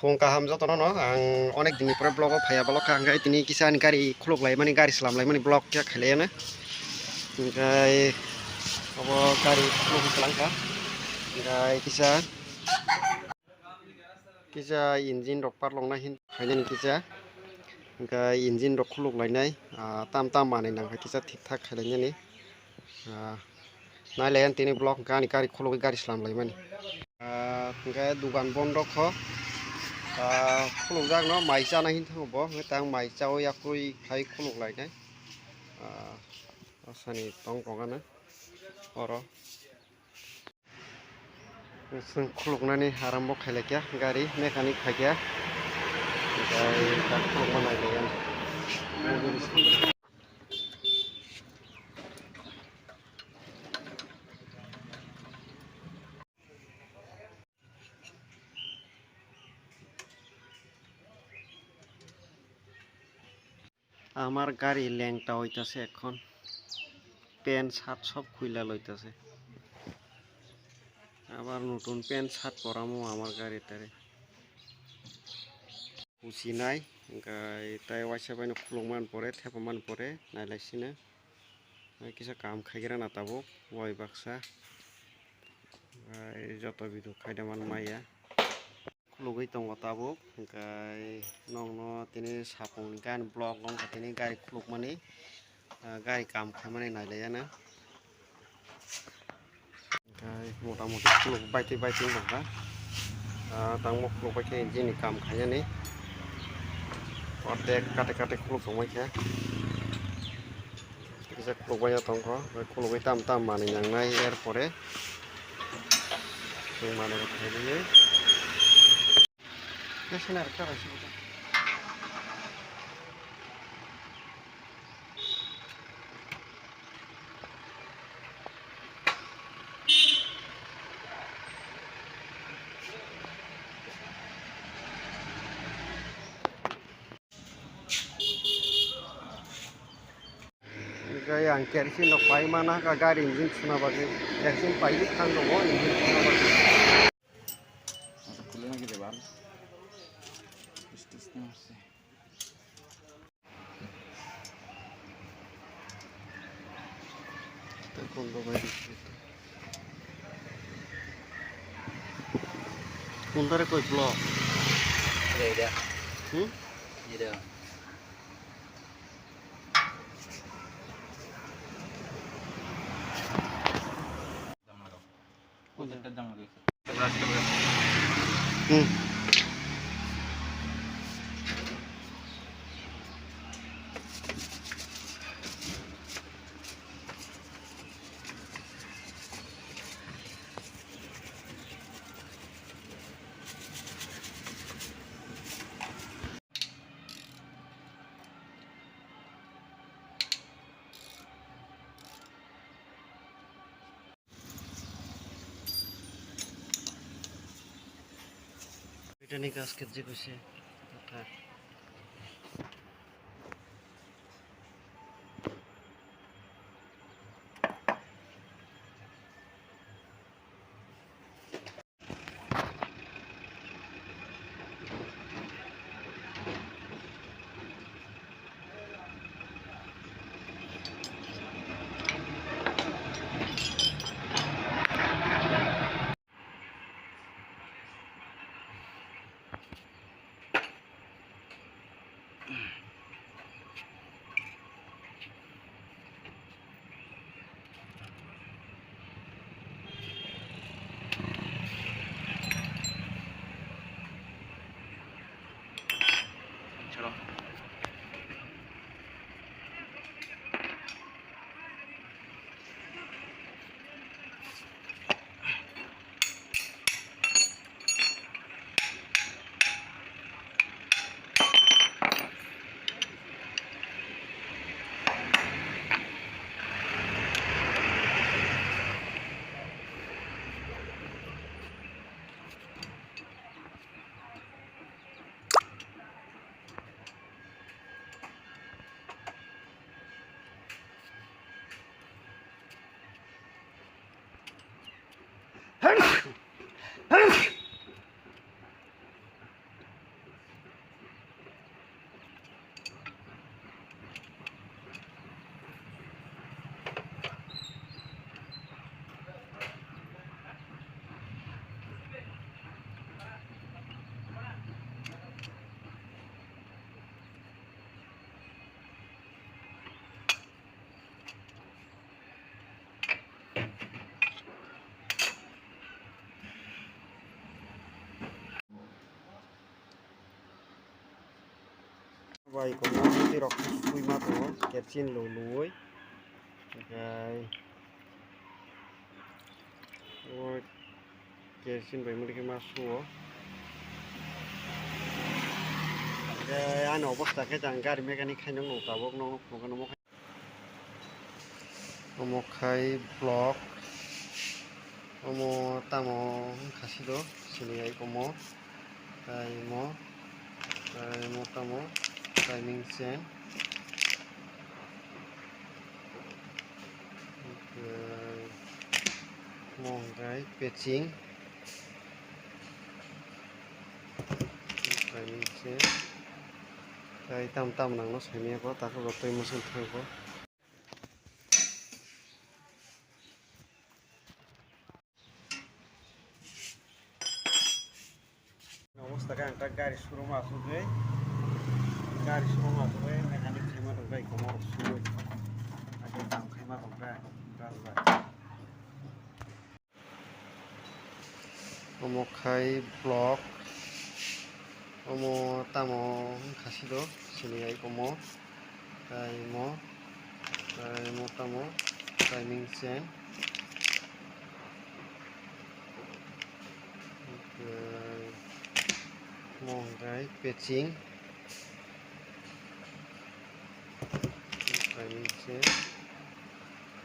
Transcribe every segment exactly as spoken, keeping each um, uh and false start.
Phung kaham jotono no, ang onek din ni pore vlog o phaiya, vlog kha hwnkhe tini kisa ani gari khuluk laimani, gari slam laimani vlog khe khailaiya na. Hwnkhe obo gari khuluk wng kwlang kha. Hwnkhe kisa, kisa engine rok parlok nai hin khainani kisa. Hwnkhe engine rok khuluk lainai, ah, tam tam manwi nang kha kisa thik thak khailainani. Ah, nai lai ang tini vlog hwnkhe ani gari khulugwi gari slam laimani. Ah, hwnkhe dugan bondo kho. Ah, khulukjakno mai chana hin thango bo, hwnkhe tang mai chaui yakrwi khai khuluk lainai. Ah, asani tong tongano oro. Chwng khuluknani arambo khailai kha, gari mechanic phai kha. Hwnkhe da khulukma nai lai ang. আমার গাড়ি ল্যাংটা হইতাছে এখন, pant shirt সব খুইলা লইতাছে। আবার নতুন pant shirt পরামো আমার গাড়ি তারে। Buji nai, hwnkhe tai waisa baino khuluk man pore, thepa man pore, nailaisino. Kisa kaham khaigrana tabuk, wai baksa. Ai, joto video khaida man maya. Khulugwi tongo tabuk, hwnkhe nokno tini sapung ni gari block wngkha tini gari khulukmani, ah, gari kaham khaimani nailaiyana. Hwnkhe mota moti khuluk baitwi baitwi wngkha, ah, tangbo khuluk baikhe engine ni kaham khainani, ordek kate kate khuluk tongbaikha. Kisa khulukbai ya tongkho, khulugwi tam tam manwi nangnai, er pore chwng manwi rok khairwi. Hwnkhe ang kerosene rok pai mana kha gari engine suna bagwi. Kerosene paigwi thang tongo engine suna bagwi. Kundare koi block. Ida. Hmm? Ida. Hmm. Itani gasket je koise. Bai komo twi rok sui ma tongo, kerosene lo luwi. Omo kerosene bai muilikhe ma suo. Hwnkhe ani obostha khe jang gari mechanic khainok no tabok no phunukgwi nukha. Omo khai block, omo tamo wngkha siro sini hai omo. Tai mo, tai mo tamo, timing chain. Mo hwnkhe patching. Timing chain. Tai tam tam nangno saimanya ko, takhuk rok twi muchung thangkho. Obostha khe ang ta gari showroom asugwi, gari showroom asugwi mechanic khaima tongkha, komor sugwi. Ake tam khaima tongkha, rajba. Omo khai block, omo tamo wngkha siro sini hai omo. Tai mo, tai mo tamo, timing chain. Mo hwnkhe patching. Timing chain.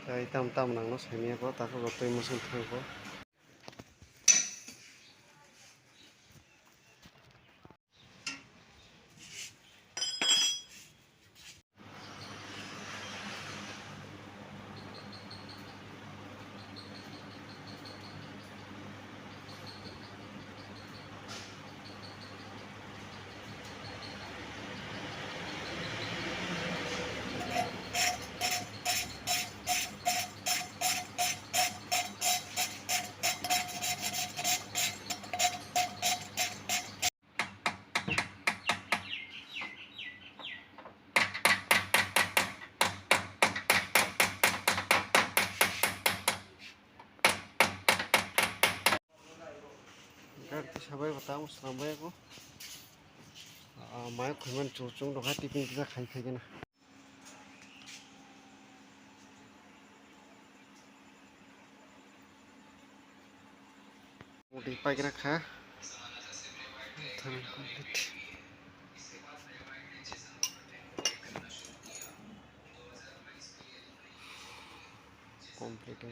Tai tam tam nangno saimanya ko, takhuk rok twi muchung thangkho. Gari kisa bai bo tamo swnam bai bo. Ah, mai khoi man chung chung rok hai tiffin kisa khai khai gana. Mudi paikra kha. Complete.